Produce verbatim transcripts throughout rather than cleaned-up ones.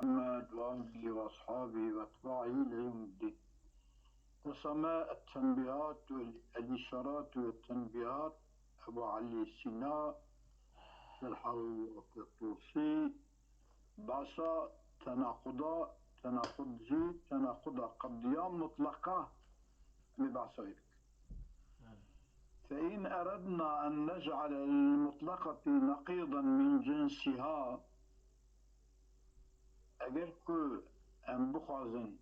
محمد وآله وأصحابه وأتباعه إلى يوم الدين. قسم التنبيهات والإشارات والتنبيهات أبو علي سينا، الحاوي الطوسي، باسا تناقضا، تناقض جي، تناقضا قضية مطلقة، مباسا. فإن أردنا أن نجعل للمطلقة نقيضا من جنسها، eger ku em bixwazin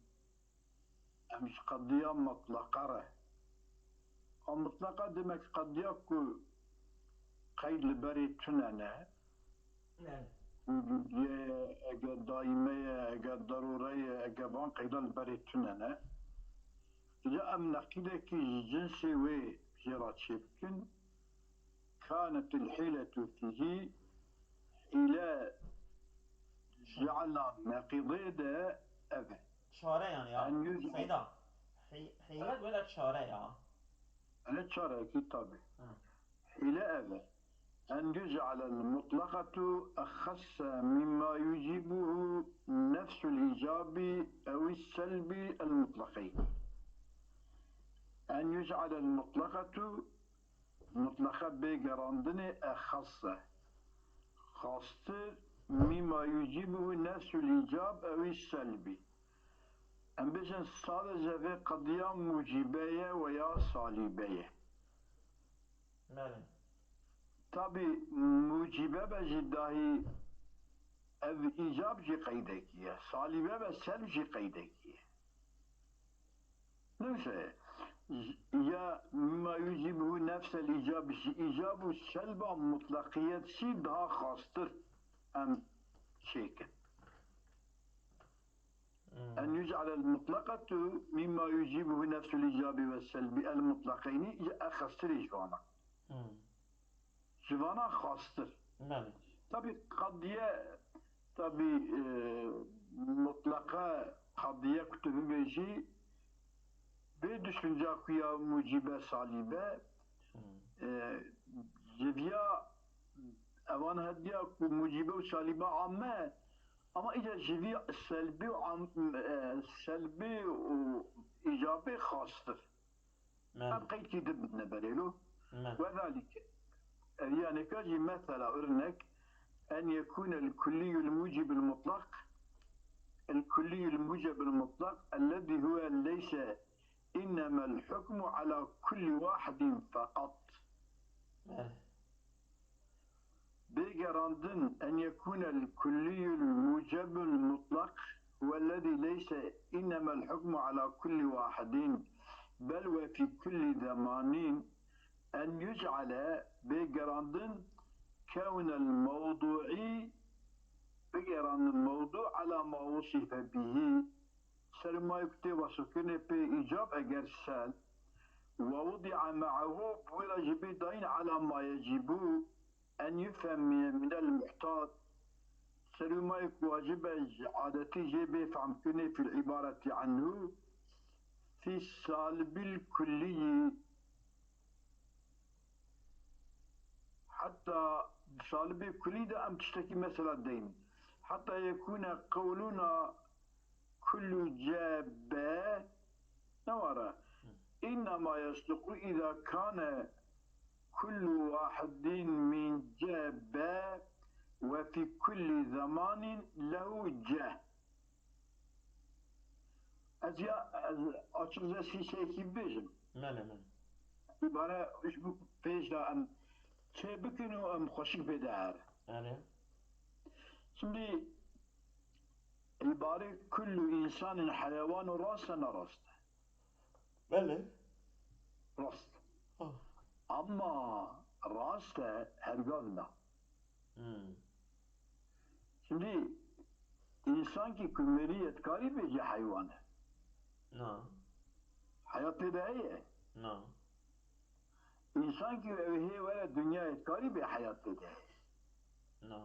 em ji qediya mutleqa re, a mutleqa demek qediya ku qeyd li berê tune ne, Belê. Ye, eger daîme ye, eger derûre ye, eger van qeyda li berê tune ne. Îca em neqîdekî ji cinsê wê jê re çêbikin. Kanetil hîletu fîhî, hîle ji ela neqîdê de ev e. Çare yani ya. En yüz Seyda. Hî-, hîle böyle çare ya. Hele çarekî tabi. Hı. Hîle ev e. أن يجعل المطلقة أخص مما يوجبه نفس الإيجاب أو السلب المطلقين. أن يجعل المطلقة، mutleqa bê gerandinê, أخص، xastir، مما يوجبه نفس الإيجاب أو السلب. Em bêjin sadece vê qediya mucîbe ye veya salîbe ye. Belê. Tabî mucîbe be jî dahî ev îcab jî qeydekî ye. Salîbe be selb jî qeydekî ye. Neyse, ya mimma yucîbuhu nefsel îcab, ji îcab û selba mutleqiyet jî daha xastir em çêkin. Hmm. En yuc'alel mutlaqatu mimma yucibuhu nefsul icabi ve selbi el mutlaqeyni, ji exestirê ji vana. Hmm. Ji vana xastir. Belê. Tabî qediye, tabî, e, mutlaqa qediye ku tu bibêjî, bê düşünca ku ya mucîbe salîbe, Hmm. e, ji viya evan hediya ku mucîbe û salîbe amme, Ama îca ji vî selbî û am-, e, selbî û îcabê xastir. Em qeydkî din bidine berê lo. Wezalîke, ev yaneka jî mesela, örnek, en yekûne el kulliyul mucibul mutlak, el kulliyul mucibul mutlak, ellezî huve leyse innemel hukmu ala kulli wahidin feqat. Bê gerandin, en yekûnel kulliyul mucebul mutlak, huwellezî leyse innemel hukmu ala kulli wahidin, bel ve fî kulli zemanîn, en yuc'ale, bê gerandin, kewnel mewdu'î, bigerandin mewdu' ala ma wusife bihî, sermayê ku tê wesfkirinê pê îcab eger sel, ve wudi'a me'ehu, bi wê re jî bê dayîn ala ma yecîbu, en yufheme minel muhtat, sermayê ku wacib e ji adetî jê bê fehmkirinê fîl îbareti anhu, fî salibil kulliyî, heta di salibê kulî de em tiştekî mesela deynin. Heta yekûne qewlûna kullu ce be, ne were. Hı. Înnema yesluqu îza kane kullu wahidin min ce be ve fî kulli zemanîn lehu ce. Ez ya, ez açıkça sîseyekî bêjim. Mele, mele. Îbare ji bo pêş de em çê bikin û em xweşik bê de her. Erê. Şimdi îbare kullu insanin heyewanu rast e, ne rast e? Belê. Rast. Ah. Ama rast e, hergav na. Hmm. Şimdi insan ki ku merî, yê dikarî bêjî heywan e? Na. Heyat pê de heye? Na. Însan ki ew hê were dinyayê, dikarî bê heyat pê de heye? Na.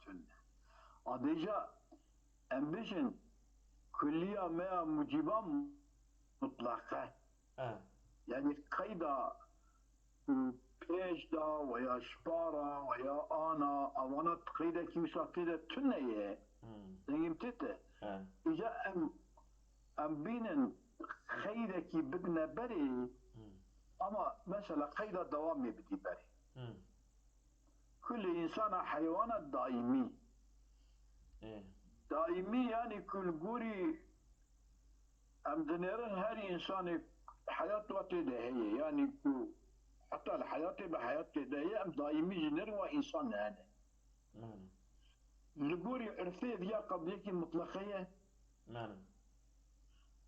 Tune. A dêja em bêjin kulliya me ya mucîban mutlaq e. E. Yanî qeyda pêş da, weya ji para, weya ana, ewana qeydekî wisa tê de tune ye. Hmm. Dengê min tê te. He. Îca em, em bînin qeydekî bidine berê, Hmm. ama mesela qeyda dewamê bidî berê. Hmm. Kulê însana heywana daîmî. Ê. Daîmî, yanî ku li gorî em dinêrin her însanê heyat wa tê de heye. Yanî ku heta li heyatê bi heyat tê de heye, em daîmî jî nêrin wa însan hene. Hmm. Li gorî urfê viya qediyekî mutleqe ye. Mane.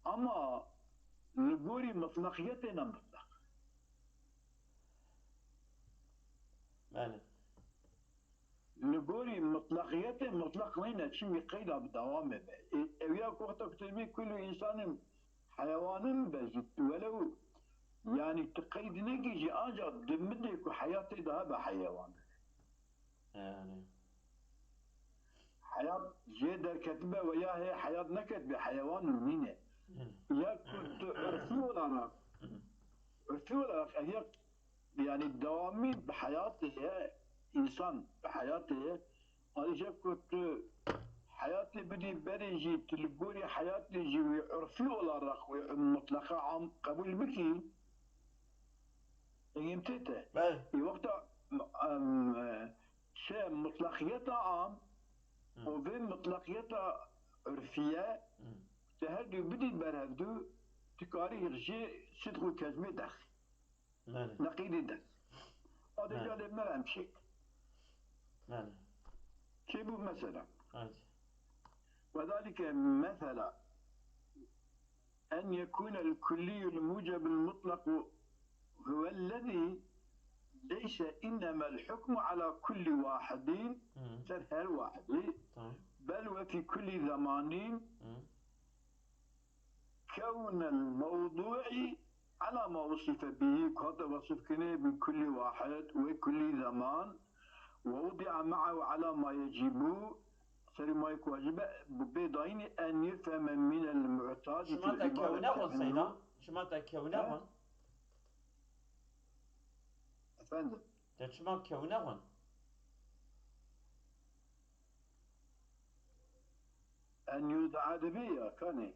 Ama li gorî mutleqiyetê ne mutleq. Mane. Li gorî mutleqiyetê mutleq nîne, çimkî qeyda bi dewamê be. Ê, ew ya ku wexta ku tu dibî kullu insanin heyewanin be jî, welew, yanî tu qeyd nekî jî, ancak dimidê ku heyatê daha be heyewan. Yani. Heyat jê derketibe ve ya hê heyat neketibe, heyewan û nîne. Hı. Ya ku tu urfî olarak, Hı. urfî olarak ev ya, yani devamî bi heyatê ye, insan bi heyatê ye. Ayrıca ku tu heyatê bidî berê jî, tu li gorî heyatê jî wê urfî olarak wê mutleqa am qebûl bikî. Dengê min tê te. Belê. Ê wexta, em, e, Çi mutlaqiyeta am Hı. û vê mutlaqiyeta urfiye, Hı. tu her du bidî ber hevdu, tu karî jê sidq û kezmê derxî. Belê. Neqîdî derxî. Adê Belê. Ca lê me em çêk. Belê. Çê bû mesela. Haydi. وذلك مثلا أن يكون الكلي الموجب المطلق هو الذي ليس إنما الحكم على كل واحد Hı. ser her wahidî, Tamam. بل وفي كل زمان Hı. كون الموضوع على ما وصف به, ku hate wesifkirinê بكل واحد وكل زمان ووضع معه على ما يجب, serî mayê ku wacib e, bi bê dayînê أن يفهم من المعتاد في Çima te العبارة kewne xwin, عنه. Seyda? Çima te kewne He? xwin? Efendim? Te çima kewne xwin? أن يوضع dibê ya, kanê.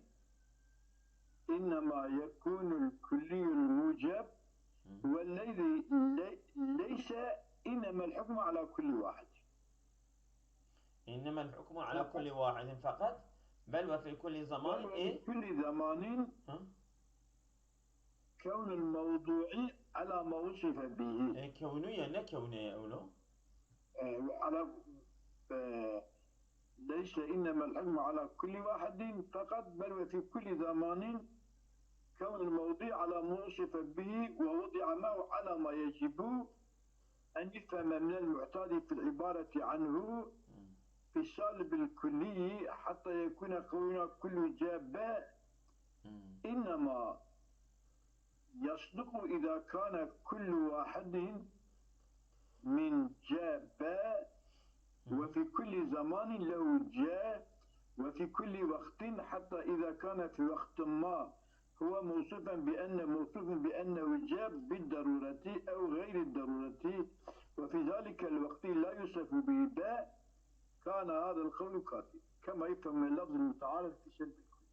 إنما يكون الكلي الموجب Hı. هو الذي لي-, ليس إنما الحكم على كل واحد. إنما الحكم على Fakat كل واحد فقط، بل وفي كل زمان بل وفي إيه؟ كل زمان Hı? كون الموضوع على ما وصف به. E, kewnu ye, ne kewne ye ewlo? E, على, e, ليس إنما الحكم على كل واحد فقط، بل وفي كل زمان كون الموضوع على ما وصف به ووضع معه على ما يجب أن يفهم من المعتاد في العبارة عنه في السالب الكلي حتى يكون قولنا كل جاء ب، Hı. إنما يصدق إذا كان كل واحد من جاء ب Hı. وفي كل زمان له جاء وفي كل وقت حتى إذا كان في وقت ما هو موصوفا بأن، موصوف بأنه جاء بالضرورة أو غير الضرورة، وفي ذلك الوقت لا يوصف به ب، كان هذا القول كافيا، كما يفهم من اللفظ المتعارض في السلب الكلي.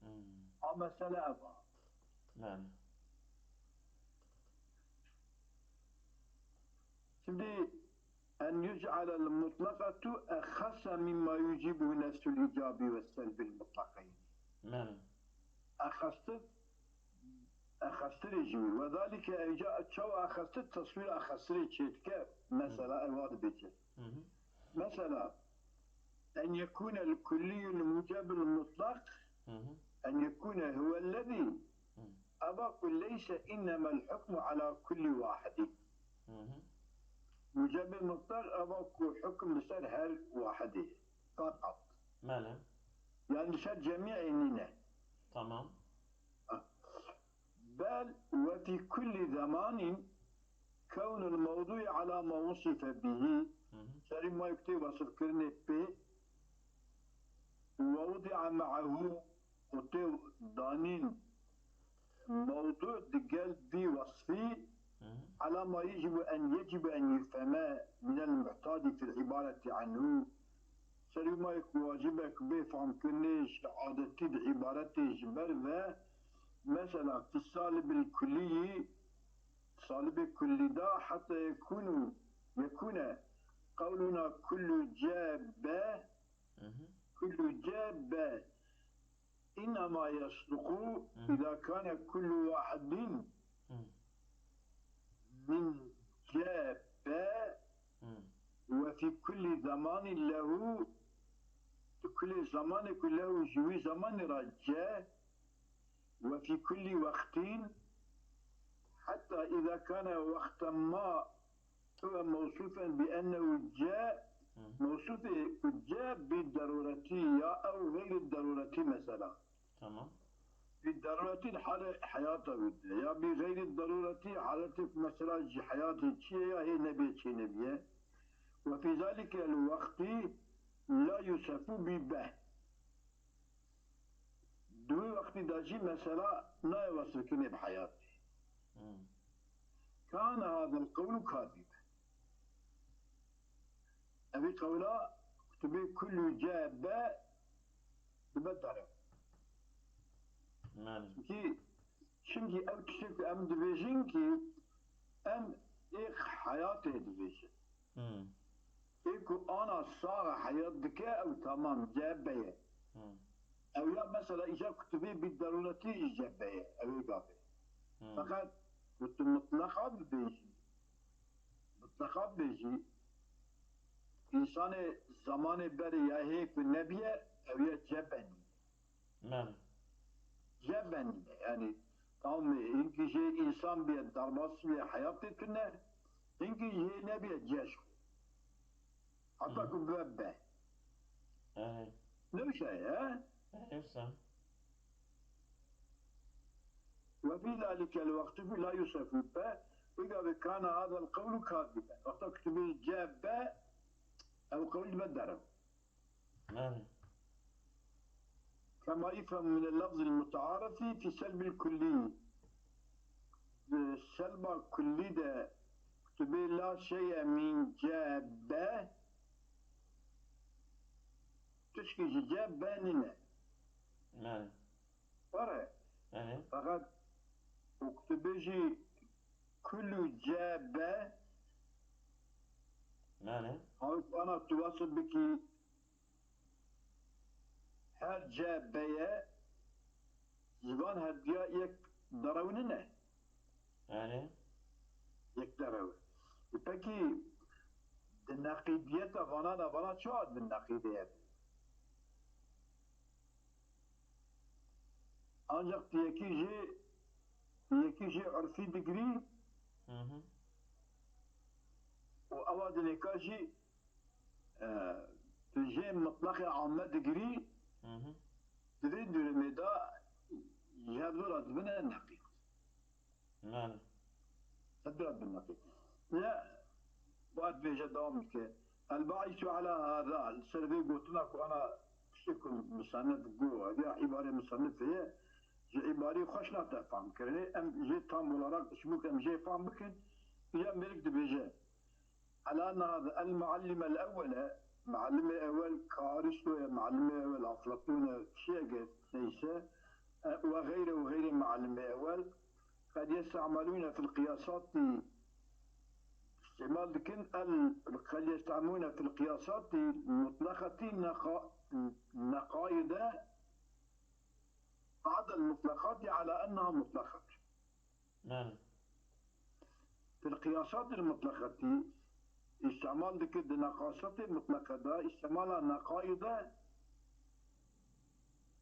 Hmm. A mesele ev a. Yani. Şimdi أن يجعل المطلقة أخص مما يوجبه نفس الإيجاب والسلب المطلقين. Yani. Exestir, exestirê jî wî. وذلك, ev ca çawa exestir, teswîr exestirê çêdike, mesela, ew a dibêje. Hı hı. Mesela, أن يكون الكلي الموجب المطلق، Hı hı. أن يكون هو الذي, Hı. eva ku ليس إنما الحكم على كل واحد. Hı hı. Mucebê mutlaq eva ku hukm li ser her wahidê. Fakat. Mele. Yani li ser cemîê nîne. Tamam. بل وفي كل زمان كون الموضوع على ما وصف به. Hı hı. Serî mayê ku tê wesifkirinê pê, ووضع معه, û tê danîn mewdu digel vî wesfî, Hı hı. على ما يجب أن، يجب أن يفهم من المعتاد في العبارة عنه Ser wî mayê ku wacib e ku bê famkirinê ji adetî di îbaretê ji ber ve, mesela fi salibil kulliyî, salibê kullî da heta yekûnû, yekûne qewluna kullu cebe, Mhm. kullu cebe, innema yasduqu Mhm. îza kane kullu wahidin Mhm. min cebe Mhm. ve fi kulli zamanin lehu, di kulê zamanê ku lehu ji wî zamanê re ce, ve fi kulli wextin, heta îza kane wexten ma huve mewsûfen bi ennehu ce, Hı. mewsûfê ku ce bi derûretî ya ew xeyrî derûretî mesela. Tamam. Bi derûretî li halê heyata wî de ya bi xeyrî derûretî haletê ku mesela ji heyatê çi ye ya hê nebê çê nebiye. Ve fî zalike el wextî la yusefu bi be. Di wê wextî de jî mesela nayê wesfkirinê bi heyatê. Hmm. Kana hazel qewlu kadîb. Evî qewla kutubê kullu ce be dibe derew. Belê. Çimkî, çimkî ew tiştê ku em dibêjin kî em ê heyatê dibêjin. Hmm. Ê ku ana sax e heyat dike, ew tamam, cebe ye. Hmm. Ew ya mesela îca kutubê bi derûretî jî cebe ye, ew ê gavê. Hmm. Feqet ku tu mitleqa bibêjî, mitleqa bibêjî, însanê zamanê berê ya hê ku nebiye, ew ya cebe nîne. Belê. Cebe nîne. Yanî, tamam, hinkî jê însan bîye, derbas bîye, heyatê tune, hinkî jê nebîye, ceş. Heta Hı. ku bibe be. Belê. Ne bir şey, he? Belê, wisa. Ve fî zalike el wextu la yusefu be, îga bi kana hazel qewlu kadibe. Wexta ku tu bê cebe, ew qewl dibe derew. Belê. Kema yufhemu minel lafzil mutearifi fi selbil kullî. Di selba kullî de kutubê la şeye min cebe, tişkî ji cebe nîne. Belê. Were. Belê. Feqet û kutubê jî kullu cebe. Belê. Hawit ana tu wasif bikî. Her cebeye zivan hediya yek derew nine. Yani? Yek derew. E, pekî di neqîdiyeta vana ne vana çawa di neqîdê ye? Ancak tu yekî jê, tu yekî jê urfî digirî Hı hı. û ewa dinêka jî E, tu jê mutlaqê amme digirî, Hı hı. di vê durumê de ji hev dora dibine neqîd. Belê. Hev dora dibine neqîd. Ne, ba dibêje dewam dike. El ba'isu ala hada, li ser vê gotina ku ana tiştê ku musannif got, ya îbarê musannif heye, ji îbarê xweş nate fam kirinê. Em jê tam olarak ji bo ku em jê fam bikin, ya mêrik dibêje. Ala na el muallim el ewwele, muallimê ewwel ka Aristoye, muallimê ewwel Aflatûne, kişiyeke neyse, e, ve geyre ve geyre muallimê ewwel, qed yeste'melûne fil qiyasatî, îstîmal dikin, el, qed yeste'melûne fil qiyasatî mutlaqetî neqa-, neqayide ba'del mutlaqatî ala enneha mutlaqet. Belê. Fil qiyasatil mutlaqetî îstîmal dike, di neqasatê mutleqe de îstîmala neqayide,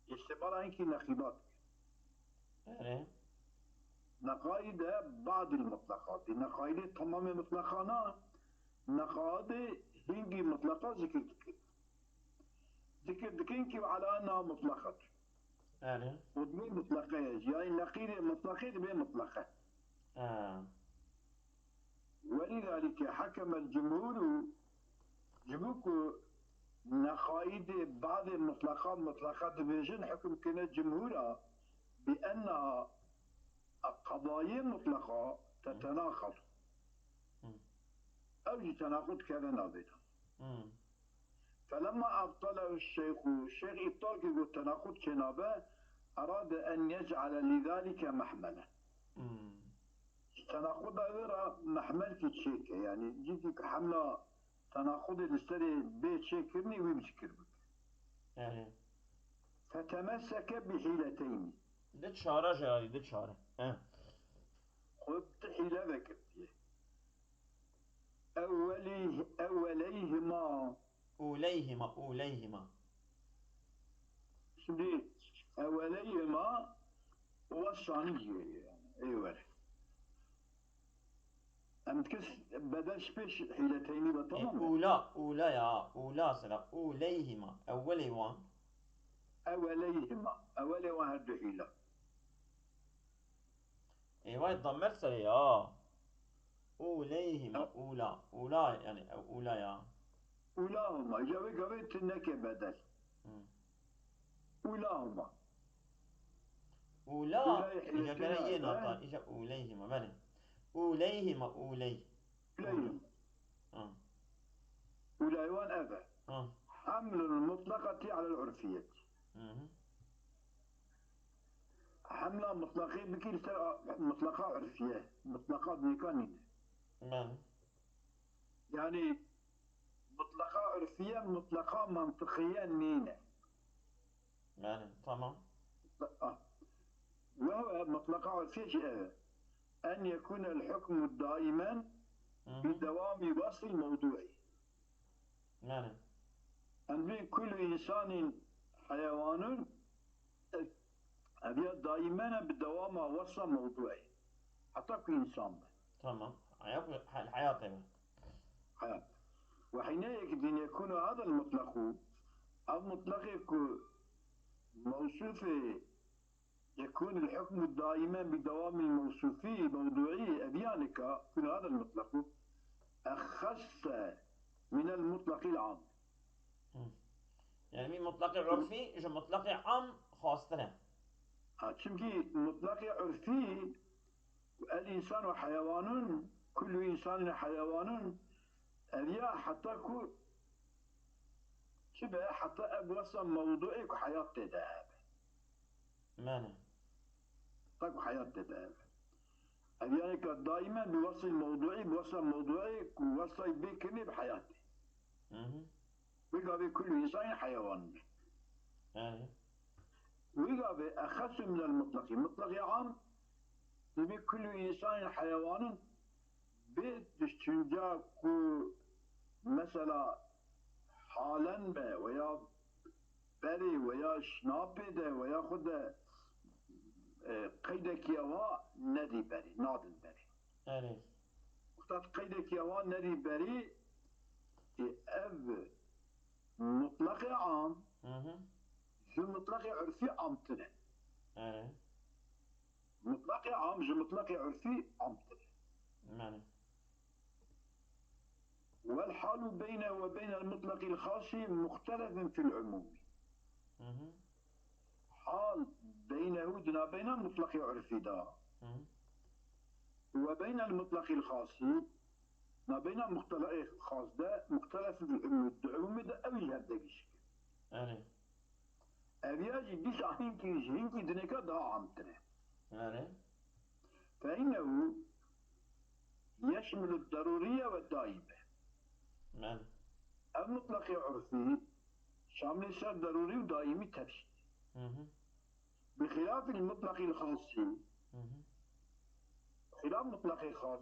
îstîmala hinkî neqîdat. Belê. Neqayide ba'dil mutlaqatî. Neqayidê temamê mutleqa na, neqayidê hingî mutleqa zikir dike. Zikir dikin ki ala enneha mutlaqet. Belê. Û dibê mutleqe ye. Yani neqîdê mutlaqê dibê mutleqe. Ha. Welidalike hekemel cumhûru, ji bo ku neqaîdê badê mutleqa, mutleqa dibêjin, hukm kine cumhûra bi enneha qedayê mutleqa tetenaqad. Hı. Ew jî tenaqud keve navê de. Hı. فلما أبطله الشيخ، Şeyx îbtal kir, got tenaqud çênabe, أراد أن يجعل لذلك محملا. Hmm. Ji tenaquda wê re mehmelkî çêke, yanî cîkî ku hemla tenaqudê li serê bê çêkirinî wî bi çi kir bike. Erê. فتمسك بحيلتين. Di çare jî, di çare. He. Xwe bi hîle vekirtiye. Ewwelî-, ewweleyhima. Ûleyhima, ûleyhima. Şimdi ewweleyhima wesani jî yani. Ê were. Em dikis bedel ji pêş hîleteynî ve E, tamam mı? Ûla, ûla ya, ûla sera, ûleyhima. Ewwelê wan. Ewweleyhima. Ewwelê wan her du hîla. Ê, vay, damer serê ya. Ûleyhima, Ha. Ûla. Ûla, yani, ew ûla ya. Ûlahuma. Îca vê gavê tu neke bedel. Hı. Ûlahuma. Ûla, Ûlay îca hîlekine gere yê he. Nata, îca ûleyhima, belê. Ûleyhima, ûley. Ûleyhima. Ha. Ûlay wan ev e. Ha. Hamlul mutlaqati alel urfiyet. Hı hı. Hemla mutlaqê bikî li ser a-, mutlaqa urfiye. Mutlaqa dinêka nîne. Belê. Yani mutlaqa urfiye, mutlaqa mantıkiye nîne. Belê, tamam. Ah. Ve huve mutlaqa urfiye jî ev e. En yekûne el hukmu daimen Hı hı. bi dewamî weslî mewduî. Belê. Em bê kullu insanîn heyewanun, ev ya daîmen e bi dewama wesla mewduê. Heta ku însan be. Tamam. Haya ku hel heyatê be. Heyat. Ve hineyek din yekûnu hadel mutlaqu, ev mutlaqê ku mewsufê يكون الحكم دائما بدوام الموصوف موضوعي، ev ya nika, يكون هذا المطلق أخص من المطلق العام. Hı. Yani bir mutlaqê urfî ji mutlaqê am xastir e. Ha, çimkî mutlaqê urfî, el insan ve heyewanun, kullu insanin heyewanun, ev ya heta ku çi be, heta ev wesa mewduê ku heyat tê de hebe. Mane. Heta ku heyat tê de hebe. Ev yani ka daimen bi wesil mewduî, bi wesa mewduî ku wesay bê kirinê bi heyat tê. Hı hı. Wî gavê kullu insanî heyewan be. Yani. Wî gavê exesu minel mutlaqî. Mutlaqî am, divê kullu insanî heyewanin bê düşünce ku mesela halen be veya berê veya şinapê de veya xwe de, e, qeydekî ewa nedî berê, nadin berê. Erê. Wexta tu qeydekî ewa nedî berê, e, ev mutlaqê am Hı hı. ji mutlaqê urfî amtir e. Erê. Mutlaqê am ji mutlaqê urfî amtir e. Mane. والحال بينه وبين المطلق الخاص مختلف في العموم. Hı hı. Hal beynehu di nabeyna mutlaqê urfî de. Hı hı. Ve beynel mutlaqîl xasî, nabeyna mutlaqê xas de muxtelef fil umûm, di umûmê de ew jî hev de gişik e. Erê. Ev ya jî dîsa hinkî ji hinkî dinêka daha amtir e. Erê. Fe innehu yeşmilu derûriye ve daîme. Belê. Ev mutlaqê urfî şamilê ser derûrî û daîmî tevşî. Hı hı. Bi xilafil mutlaqîl xasî. Hı hı. Xilaf mutlaqê xas.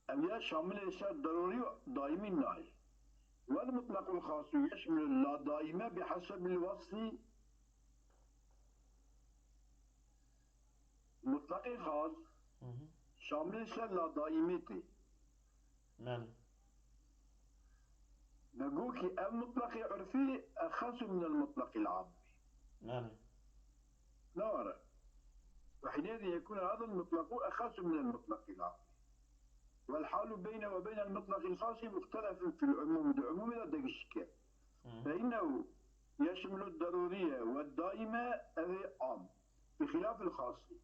Ev ya şamilê ser derûrî û daîmî nayê. Wel mutlaqul xasu yeşmilu la daîme bi hesebil weslî. Mutlaqê xas Hı hı. şamilê ser la daîmî tê. Belê. Me got ki ev mutlaqê urfî exesu minel mutlaqîl amî. Belê. Ne were. Ve hineydi yekûne hadel mutlaqu exesu minel mutlaqîl amî. Vel halu beyne ve beynel mutlaqîl xasî muxtelefun fil umûm. Di umûmê de degişik e. Hı. Fe innehu yeşmilu derûriye ve daîme, ev ê am. Bi xilafil xasî.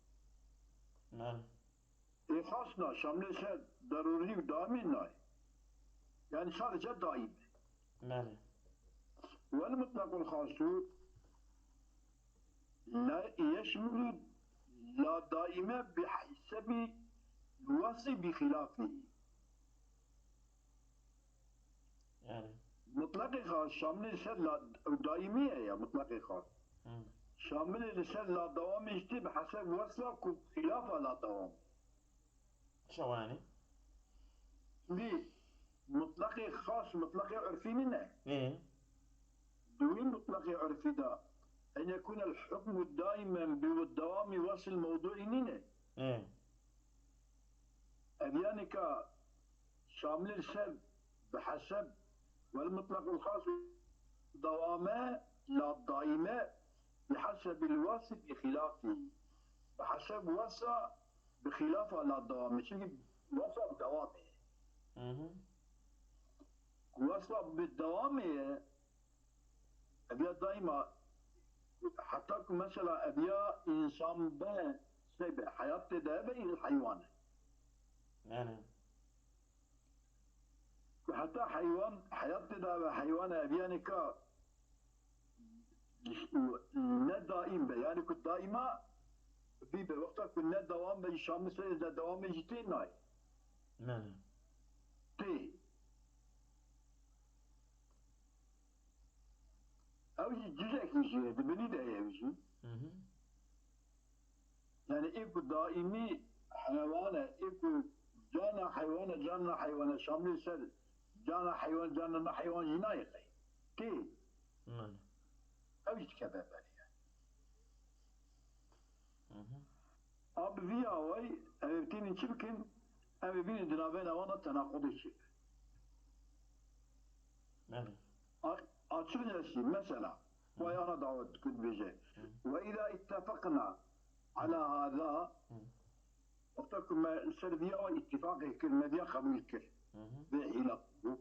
Belê. Ê xas na, şamilê ser derûrî û daîmî nayê. Yani sadece daîm e. Belê. والمطلق الخاص لا يشمل لا دائمة بحسب الوصف بخلافه. Yani. Mutlaqê xas şamilê ser la daîmî ye ya mutlaqê xas. Hmm. Şamilê li ser la dewamê jî tê bi heseb wesla ku xilafa la dewam. Çawa yani? Şimdi mutlaqê xas, mutlaqê urfî nîne. Ê, Di wî mutlaqê urfî de en yekûne el-hukmu daimen bi dewamî wesil mewduî nîne. ê. Ev yani ka şamilê ser bi heseb wel mutlaq û xas dewame la daîme bi hesebil wasf bi xilafî. Bi heseb wesa bi xilafa la dewame. Çünkü wesa bi dewamê. Mhm. Wesa bi dewamê ye. Ev ya daîma heta ku mesela ev ya însan be şey be heyat tê de be heywan e. Yani. Ku heta heywan heyat tê de be heywan e, ev yani ka ne daîm be yani ku daîma bî be wexta ku ne dewam be şamil ser ne dewamê jî tê nayê. Yani. Tê. Ew jî cizekî jî ye, di binî de ye ew jî. Mhm. Yani ê ku daîmî heywan e, ê ku cana heywan e, cana heywan e, şamilê ser cana heywan, cana na heywan jî nayê qey. Tê. Yani. Ew jî dikeve berê. Mhm. A bi vî awayî ev ê tînin çi bikin? Ev ê bînin di navbeyna wan de tenaqudê çi? Yani. A- Açıkçası mesela, vay ana davet dikir dibêje. Ve izâ ittefakna ala hâzâ, Hı. Wexta ku me li ser viya we îtîfaqê kir, me viya qebûl kir. Mhm. Vê hîla bû.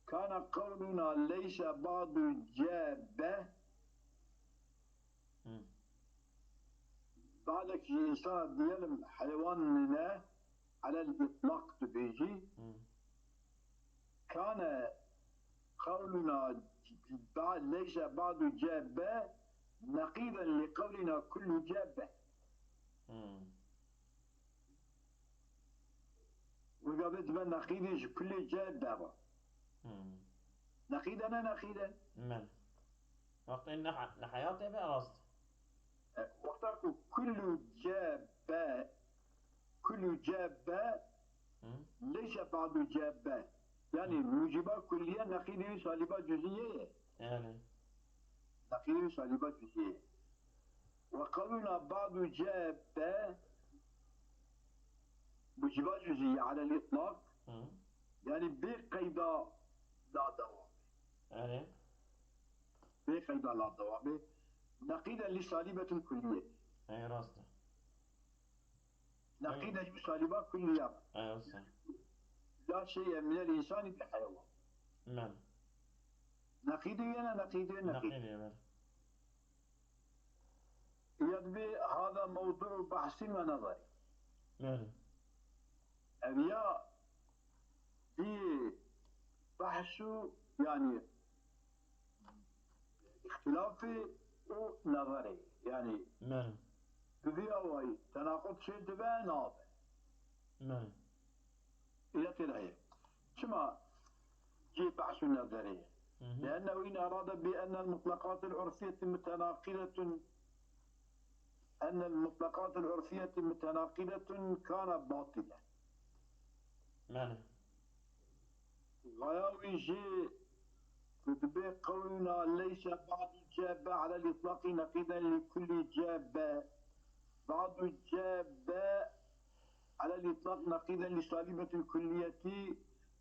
Kana qewluna leyse ba'du ce be. Hı. Badek ji însana diyelim heywan nine alel îtlaq dibêjî. Hı. Kana qewluna ba- leyse ba'du ce be neqîden li qewlina kullu ce be. Hı. Wega bê dibe neqîdê ji kulê ce deva. Hı. Neqîde ne neqîde. Men. Wextê ne he- ne heyatê be rast. E, Wexta ku kullu ce be, kullu ce be, Hı. leyse ba'du ce be. Yani muciba kulliye neqîdê wî saliba cüziye ye. Yani. Neqîdê wî saliba cüziye ye. Ve qewluna ba'du ce be, muciba cüziye alel îtlaq. Hı. Yani bê qeyda la dewamê. Yani. Bê qeyda la dewamê. Neqîden li salibetil kulliyet. Ey rast. Neqîden li saliba kulliya. Ey rast. La şey'e minel insani bi heywan. Men. Neqîdê yene neqîdê neqîd. Neqîdê, men. Ya dibê hada mewdu'u bahsin ve nazari. Men. Ev ya dî behsu yani îxtilafê û nazarê. Yani Men. bi vî awayî tenaqut çê dibe nabe. Men. Île tê de heye. Çima cê behs û nezerê ye? Hı hı. لأنه إن أراد بأن المطلقات العرفية متناقضة أن المطلقات العرفية متناقضة كان باطلا. Men. Xaya wî jê ku dibê qewluna leyse ba'du ce be alel îtlaqî neqîden li kullî ce be. Ba'du ce be alel îtlaq neqîden li salibetil kulliyetî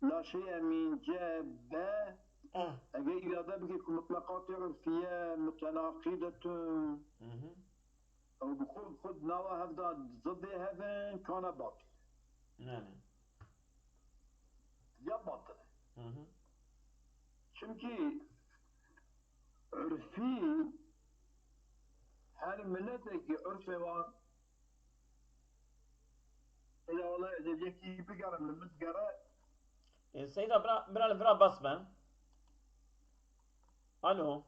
la şey'e min ce be. Ah. Eger îrade bike ku mutlaqatê urfiye mutenaqîdetun, Hı hı. ew bi xwe bi xwe di nava hev de zidê hev in, kana batil. Yani. Ya batil e. Hı hı. Çimkî urfî her miletekî urfê wan. Ela wala ez yekî bigerim li min digere. E, Seyda, bira, bira li vira bas be. Alo.